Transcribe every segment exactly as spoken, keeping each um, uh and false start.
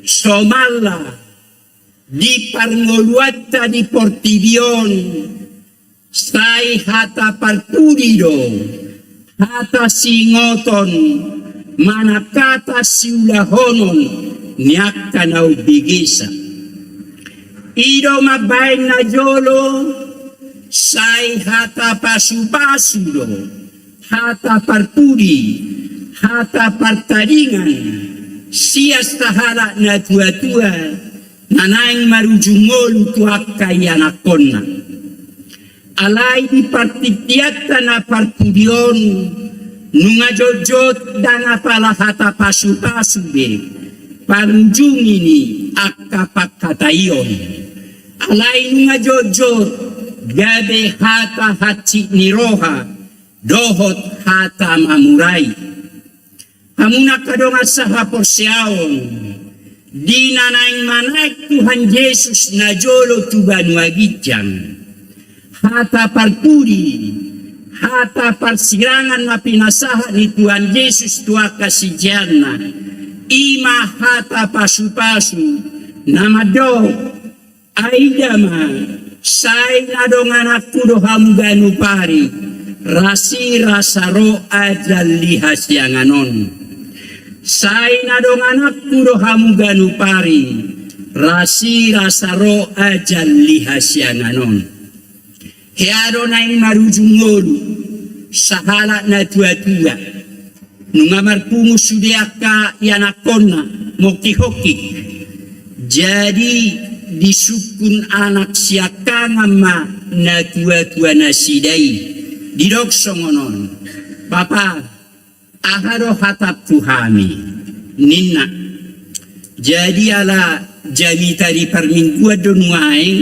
Somalna di parngoluanta di portibi on, sai hata parpudi do, hata siingoton, manang hata siulahonon ni angka na umbegesa. I do mambahen na jolo, sai hata pasupasu do, hata parpudi, hata partadingan sian sahalak na tuatua na naeng marujung ngolu tu angka ianakhonna. Alai di partingkianta na parpudi on, nunga jotjot ndang apala hata pasupasu be pangujungi ni angka panghataion. Alai nunga jotjot gabe hata hansit ni roha dohot hata mamurai. Hamu na angka dongan sahaporseaon, di na naeng manaek Tuhan Jesus na jolo tu banua ginjang, hata parpudi, hata parsirangan na pinasahat ni Tuhan Jesus tu angka siseanna, i ma hata pasupasu na mandok: Ai da ma, sai na dongananku do hamu ganup ari, rasirasa ro ajal di hasiangan on. Sai na dongananku do hamu ganup ari, rasirasa ro ajal di hasiangan on. Hea do naeng marujung ngolu sahalak na tuatua. Nunga marpungu sude angka ianakhonna mongkihongki. Jadi disungkun anak siangkangan ma na tuatua nasida i, didok songon on: Bapa, aha do hatap tu hami? ninna. Jadi ala jamita di parmingguan do nuaeng,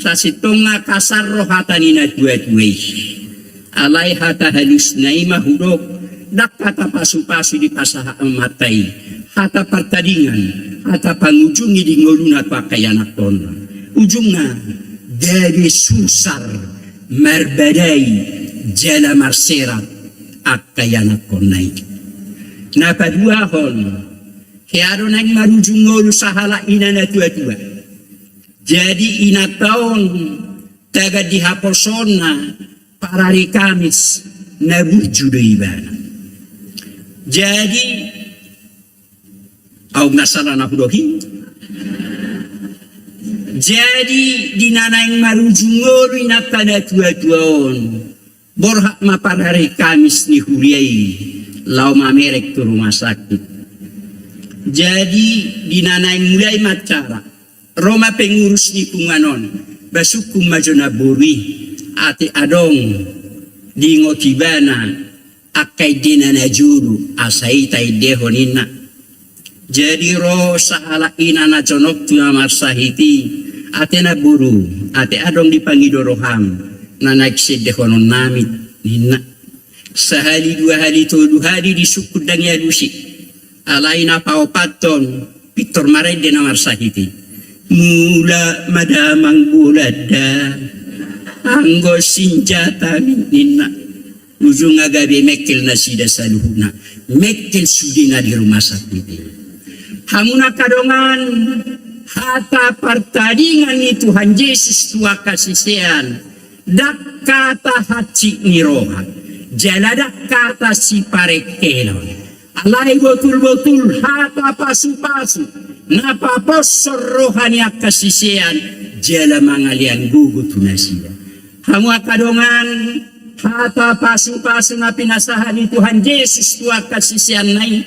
sasintongna kasar do hata ni na tuatua i. Alai hata halusna i ma hudok, ndang hata pasupasu dipasahat amanta i, hata partadingan, hata pangujungi di ngoluna tu angka ianakhonna. Ujungna gabe susar, marbadai jala marserak angka ianakhonna i. Na paduahon, hea do naeng marujung ngolu sahalak ina na tuatua. Jadi inanta on, tagan di haposoonna, parari Kamis na burju do ibana. Jadi, aung na sala na hudok i. Jadi di na naeng marujung ngolu inanta na tuatua on, borhat ma parari Kamis ni huria i laho mamereng tu rumah sakit. Jadi di na naeng mulai ma acara, ro ma pengurus ni punguan on, ba sungkun ma jo namboru i, ate adong diingot ibana angka endena na jolo, asa i taendehon, ninna. Jadi ro sahalak ina na jonok tu na marsahit i, ate namboru, ate adong dipangido roham na naeng siendehononnami, ninna. Sahali, dua hali, tolu hali disungkun, ndang dialusi. Alai na paopathon, pintor marende na marsahit i. Mula ma damang bolanda, anggo sinjatami, ninna. Ujungna gabe mengkel nasida saluhutna. Mengkel sude na di rumah sakit i. Hamu na angka dongan, hata partadingan ni Tuhan Jesus tu angka sisean, ndang hata hansit ni roha, jala ndang hata siparengkelon. Alai botul-botul hata pasupasu na paposhon roha ni angka sisean jala mangalean gogo tu nasida. Hamu angka dongan, hata pasupasu na pinasahat ni Tuhan Jesus tu angka siseanna i,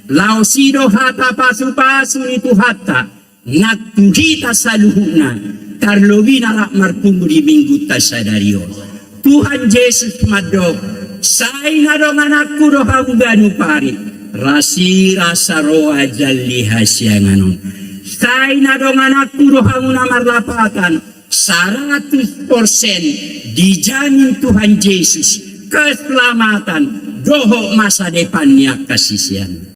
laos i do hata pasupasu ni Tuhanta nang tu hita saluhutna, tarlobi na rap marpungu di Minggunta sadari on. Tuhan Jesus mandok: Sai na dongananku do hamu ganup ari, rasirasa ro ajal di hasiangan on. Sai na dongananku do hamu na marlapatan, saratus persen dijamin Tuhan Jesus keselamatan dohot masa depan ni angka sisean.